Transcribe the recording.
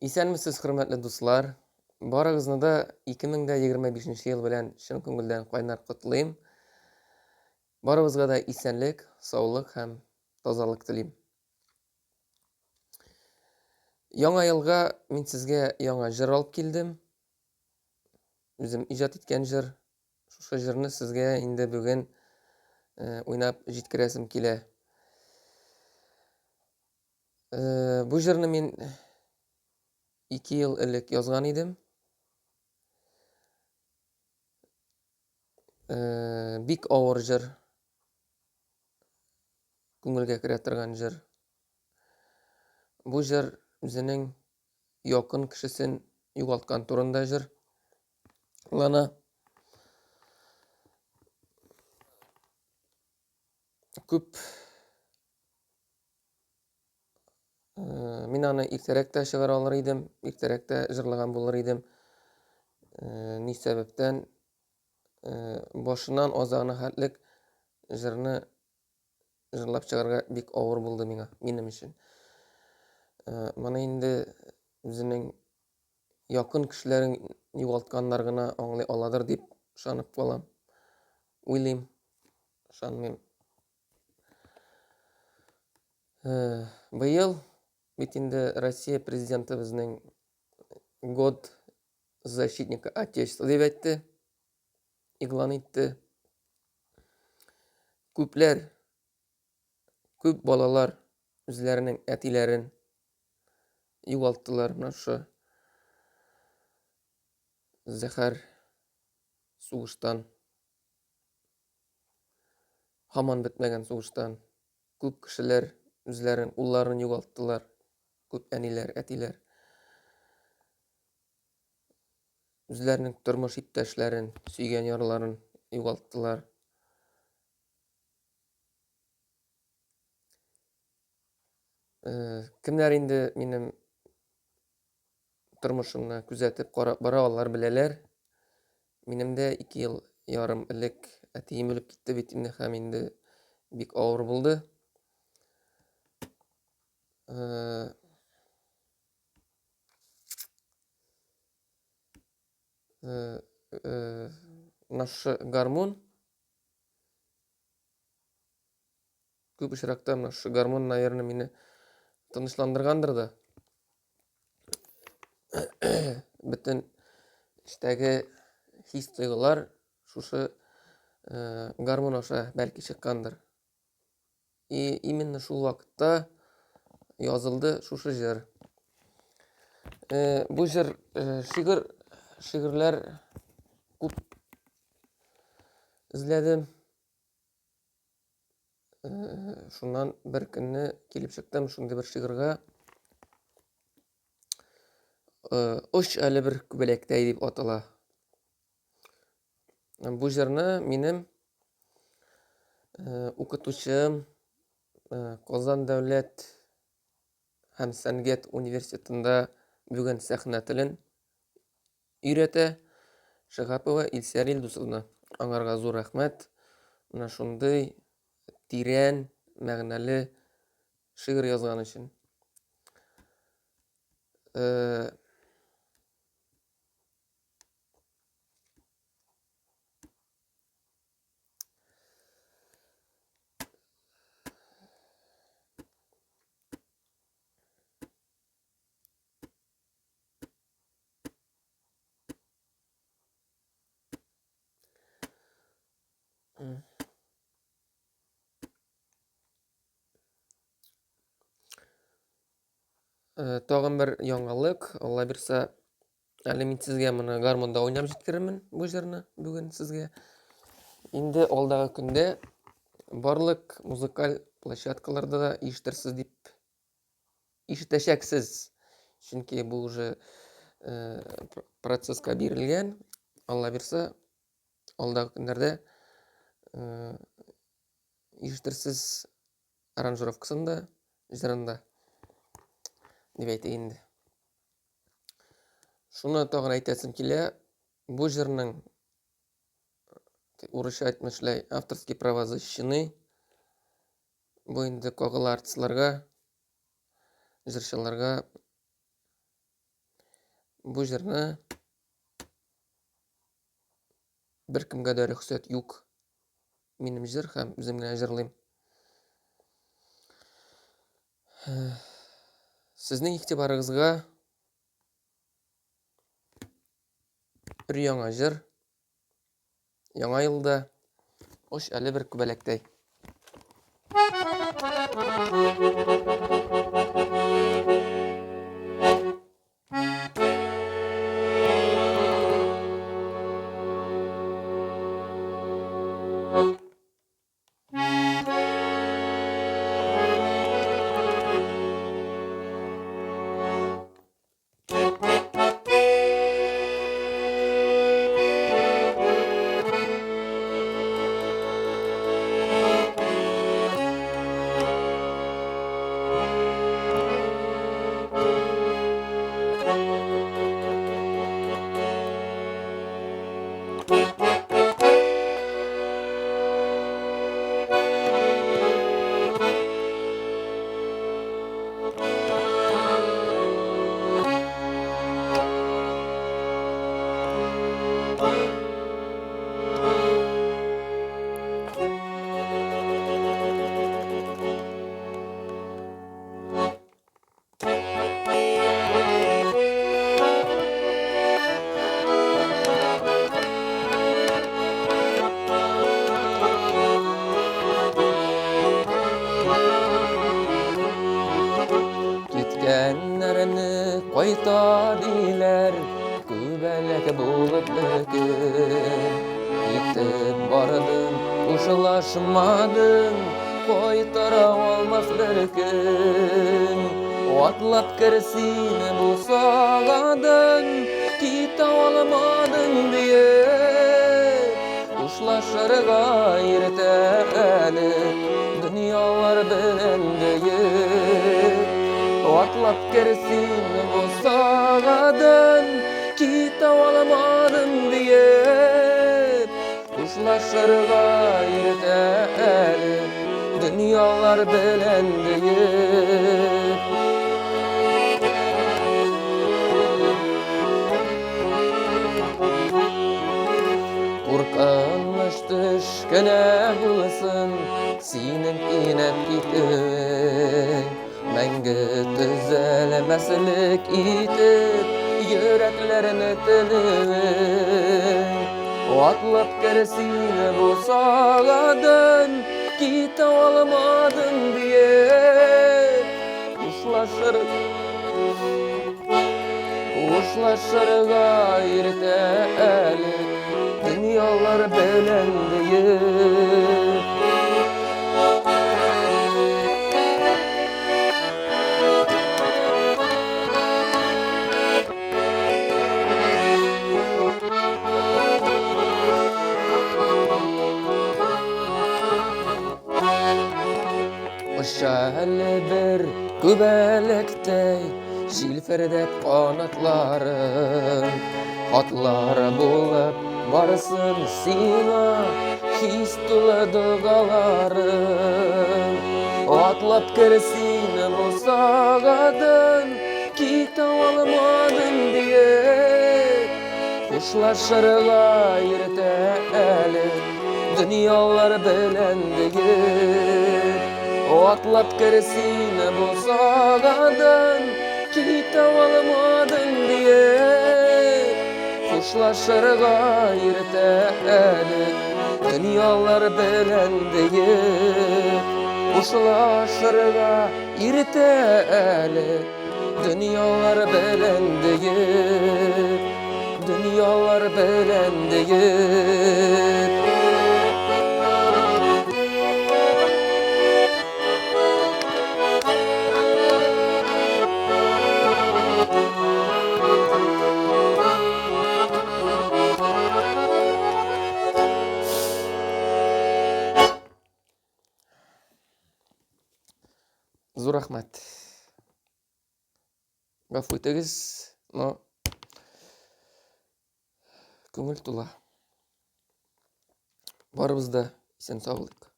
Исәнмесез, хөрмәтле дуслар! Барыгызны да 2025 ел белән чын күңелдән кайнар котлыйм. Барыбызга да исәнлек, саулык һәм тазалык телим. Яңа елга мин сезгә яңа җыр алып килдем. Үзем иҗат иткән җыр. Шушы җырны сезгә инде бүген э, уйнап җиткерәсем килә. Э, бу җырны мин 2 ел элек язган идем. Э, бик авыр җыр. Күңелгә керә торган җыр. Бу җыр үзенең якын кешесен югалткан турында җыр. Лана. Күп Э, мин аны иртәрәк тә чыгара алыр идем, иртәрәк тә җырлаган булыр идем. Э, ни сәбәптән э, башыннан азагына хәтлек җырны җырлап чыгарга бик авыр булды миңа, минем өчен. Моны инде үзенең якын кешеләрен югалтканнар гына аңлый аладыр дип ышанып калам. Уйлыйм, ышанмыйм. Э, быел бит инде Россия президенты безнең год защитника Отечества дип әйтте, игълан итте. Күпләр, күп балалар үзләренең әтиләрен югалттылар менә шушы зәһәр сугыштан. Һаман бетмәгән сугыштан күп кешеләр үзләрен, улларын югалттылар. Күп әниләр, әтиләр. Үзләренең тормыш иптәшләрен, сөйгән ярларын югалттылар. Э, кемнәр инде минем тормышымны күзәтеп карап бара, алар беләләр. Минем дә 2 ел ярым элек әтием үлеп китте бит инде һәм инде бик авыр булды. Э, э, э, наш гармун Күп очракта менә шушы гармун, наверное, мине тынычландыргандыр да. Бөтен эчтәге хис-тойгылар шушы э, гармун аша бәлки чыккандыр. И именно шул вакытта язылды шушы җыр. Э, бу җыр э, шигырь шигырьләр күп эзләдем. Э, шуннан бер көнне килеп чыктым шундый бер шигырьгә. Э, Оч әле бер күбәләктәй дип атала. Бу җырны минем э, укытучым Казан дәүләт һәм сәнгать университетында бүген сәхнә телен Өйрәтә Шиһапова Илсәр Илдусовна. Аңарга зур рәхмәт. Менә шундый тирән мәгънәле шигырь язган өчен. Э, Э, тагын бер яңалык, Алла бирсә, әле мин сезгә моны гармунда уйнап җиткерермен бу җырны бүген сезгә. Инде алдагы көндә барлык музыкаль площадкаларда да ишетерсез дип ишетәчәксез. Чөнки бу уже э, процесска бирелгән. Алла бирсә, алдагы көннәрдә э, ишетерсез аранжировкасын да, җырын да. Дип әйтик инде. Шуны тагын әйтәсем килә, бу җырның урысча әйтмешләй авторские права защищены. Бу инде кагыла артистларга, җырчыларга. Бу җырны беркемгә дә рөхсәт юк. Минем җыр һәм үзем генә җырлыйм. Сезнең игътибарыгызга бер яңа җыр. Яңа елда оч әле бер күбәләктәй. Киткәннәрне кайта диләр, күбәләк булып бер көн. Китеп бардың, хушлашмадың, кайтара алмас бер көн. Атлап кер син бусагадан, китә алмадың диеп. Хушлашырга иртә әле, дөньялар белән диеп. Атлап кер син бусагадан, китә алмадың диеп. Хушлашырга иртә әле, дөньялар белән диеп. Куркыныч төш кенә булсын синең кинәт китүең. Мәңге төзәлмәслек итеп йөрәкләрне телүең. Атлап кер син бусагадан, китә алмадың диеп. Хушлашыр Хушлашырга иртә әле, дөньялар белән диеп. Оча әле бер күбәләктәй җилфердәп канатларын. Хатлар булып барсын сиңа хис тулы догаларым. Атлап кер син бусагадан, китә алмадым диеп. Хушлашырга иртә әле, дөньялар белән диеп. Атлап кер син бусагадан, китә алмадым диеп. Хушлашырга иртә әле, дөньялар белән диеп. Хушлашырга иртә әле, дөньялар белән диеп. Дөньялар белән диеп. Зур рәхмәт. Гафу итегез, но күңел тула. Барыбыз да исән сау булыйк.